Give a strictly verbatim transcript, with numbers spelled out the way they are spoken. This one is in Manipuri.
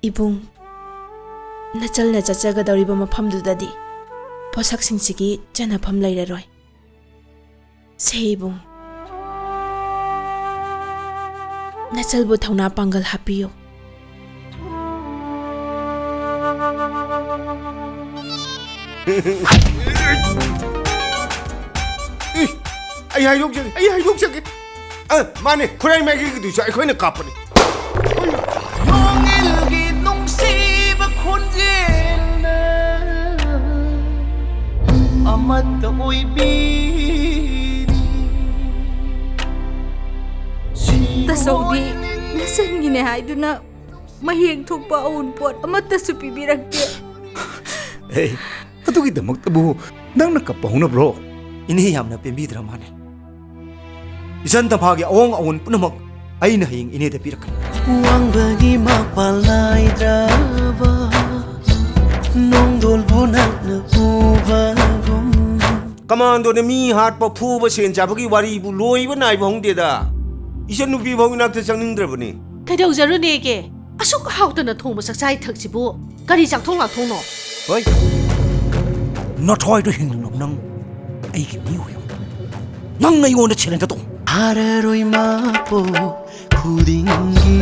ꯏꯕꯨꯡ, ꯅꯆꯜꯅ ꯆꯠꯆꯒꯗꯧꯔꯤꯕ ꯃꯐꯝꯗꯨꯗꯗꯤ ꯄꯣꯠꯁꯛꯁꯤꯡꯁꯤꯒꯤ ꯆꯟꯅꯐꯝ ꯂꯩꯔꯔꯣꯏ꯫ ꯁꯦ ꯏꯕꯨꯡ, ꯅꯆꯜꯕꯨ ꯊꯧꯅꯥ ꯄꯥꯡꯒꯜ ꯍꯥꯞꯄꯤꯌꯨ꯫ ꯑꯩ ꯍꯥꯏꯗꯣꯛꯆꯒꯦ, ꯑꯩ ꯍꯥꯏꯗꯣꯛꯆꯒꯦ꯫ ꯑ, ꯃꯥꯅꯦ, ꯈꯨꯔꯥꯏ ꯃꯥꯏꯀꯩꯒꯤꯗꯨꯁꯨ ꯑꯩꯈꯣꯏꯅ ꯀꯥꯞꯄꯅꯤ꯫ ꯌꯣꯡꯉꯤꯜꯒꯤ ꯅꯨꯡꯁꯤꯕ ꯈꯣꯟꯖꯦꯜꯅ ꯑꯃꯠꯇ ꯑꯣꯏꯕꯤꯔꯤ꯫ ꯇꯥꯆꯧꯗꯤ ꯅꯆꯟꯒꯤꯅꯦ ꯍꯥꯏꯗꯨꯅ ꯃꯍꯦꯛ ꯊꯣꯛꯄ ꯑꯎꯟꯄꯣꯠ ꯑꯃꯠꯇꯁꯨ ꯄꯤꯕꯤꯔꯛꯇꯦ꯫ ꯑꯦ, ꯑꯗꯨꯒꯤꯗꯃꯛꯇꯕꯨ ꯅꯪꯅ ꯀꯞꯄ ꯍꯧꯅꯕ꯭ꯔꯣ? ꯏꯅꯦ ꯌꯥꯝꯅ ꯄꯦꯟꯕꯤꯗ꯭ꯔ ꯃꯥꯅꯦ꯫ ꯏꯆꯟ ꯇꯝꯐꯥꯒꯤ ꯑꯑꯣꯡ ꯑꯑꯣꯟ ꯄꯨꯝꯅꯃꯛ ꯑꯩꯅ ꯍꯌꯦꯡ ꯏꯅꯦꯗ ꯄꯤꯔꯛꯀꯅꯤ꯫ ꯋꯥꯡꯕꯒꯤ ꯃꯄꯥꯜ ꯅꯥꯏꯗ꯭ꯔꯕ ꯅꯣꯡꯗꯣꯜꯕꯨ ꯅꯛꯅ ꯎꯕꯒꯨꯝ꯫ ꯀꯃꯥꯟꯗꯣꯅ ꯃꯤ ꯍꯥꯠꯄ, ꯐꯨꯕ, ꯁꯦꯟ ꯆꯥꯕꯒꯤ ꯋꯥꯔꯤꯕꯨ ꯂꯣꯏꯕ ꯅꯥꯏꯕ ꯍꯧꯅꯗꯦꯗ꯫ ꯏꯆꯟ ꯅꯨꯄꯤ ꯐꯥꯎ ꯏꯅꯥꯛꯇ ꯆꯪꯅꯤꯡꯗ꯭ꯔꯕꯅꯤ꯫ ꯀꯩꯗꯧꯖꯔꯨꯅꯦꯒꯦ? ꯑꯁꯨꯛ ꯍꯥꯎꯇꯅ ꯊꯣꯡꯕ ꯆꯥꯛꯆꯥ ꯏꯊꯛꯁꯤꯕꯨ ꯀꯔꯤ ꯆꯥꯛꯊꯣꯡ ꯂꯥꯛꯊꯣꯡꯅꯣ? ꯍꯣꯏ, ꯅꯊ꯭ꯋꯥꯏꯗꯣ ꯍꯤꯡꯂꯤꯉꯝ ꯅꯪ ꯑꯩꯒꯤ ꯃꯤ ꯑꯣꯏꯌꯨ꯫ ꯅꯪ ꯑꯩꯉꯣꯟꯗ ꯆꯦꯂꯦꯟꯖ ꯇꯧ꯫ ꯍꯥꯔꯔꯣꯏ ꯃꯄꯣꯛ ꯈꯨꯗꯤꯡꯒꯤ